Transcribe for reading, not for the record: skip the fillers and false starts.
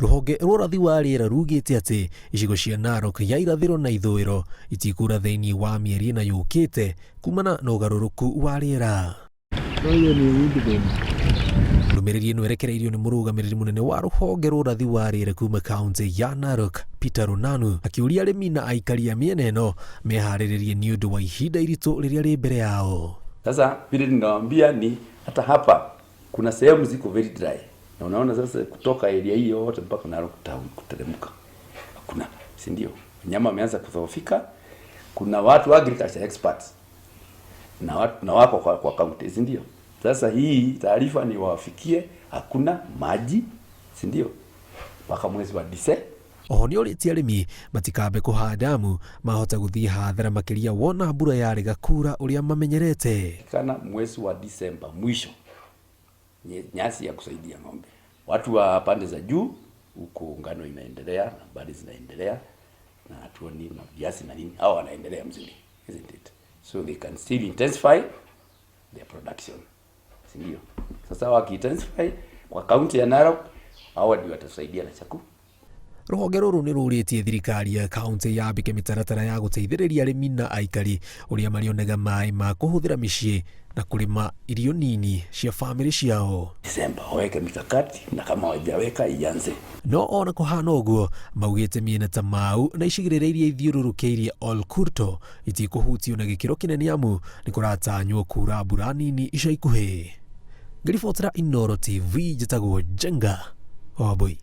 Rũhonge rwa ũrathi wa rĩera rugĩte atĩ icigo cia Narok ya irathĩro na ithũĩro itikura thĩinĩ wa mĩeri ĩna yũkĩte kumana na ũgarũrũku wa rĩera. Ndũmĩrĩri ĩno ĩrekereirio nĩ mũrũgamĩrĩri mũnene wa rũhonge rwa ũrathi wa rĩera kuma kaunti ya Narok, Peter Runanu, akĩũria arĩmi na aikari a mĩena ĩno meharĩrĩrie nĩ ũndũ wa ihinda iritũ rĩrĩa rĩ mbere yao. Sasa vile ninawaambia ni hata hapa kuna sehemu ziko very dry, na unaona sasa kutoka area hii yote mpaka Narok town kuteremka hakuna, si ndio? Wanyama wameanza kudhoofika. Kuna watu agriculture experts na, watu, na wako kwa county, si ndio? Sasa hii taarifa ni wafikie, hakuna maji, si ndio? Mpaka mwezi wa Disemba. Oho nĩ orĩtie arĩmi matikambe kũhanda amu mahota gũthiĩ hathara makĩria wona mbura yarega kura ũrĩa mamenyerete. Kana mwezi wa Disemba mwisho nyasi ya kusaidia ng'ombe. Watu wa pande za juu huko ngano inaendelea na bali zinaendelea na hatuoni na viazi na nini, hao wanaendelea mzuri, isn't it? So they can still intensify their production, si ndio? Sasa waki-intensify kwa kaunti ya Narok, hao ndio watasaidia na chakula. Rũhonge rũrũ nĩ rũrĩtie thirikari ya kaunti yambĩke mĩtaratara ya gũteithĩrĩria arĩmi na aikari ũrĩa marĩonaga maĩ ma kũhũthĩra mĩciĩ na kũrĩma irio nini cia bamĩrĩ ciao. Disemba waweke mikakati na kama hawajaweka ianze. No ona kũhana ũguo, maugĩte mĩena ta Mau na icigĩrĩra iria ithiũrũrũkĩirie Olkurto itikũhutio na gĩkĩro kĩnene amu nĩ kũratanywo kura mbura nini ica ikuhĩ. Ngĩribotera Inooro TV, njĩtagwo Njenga Wambui.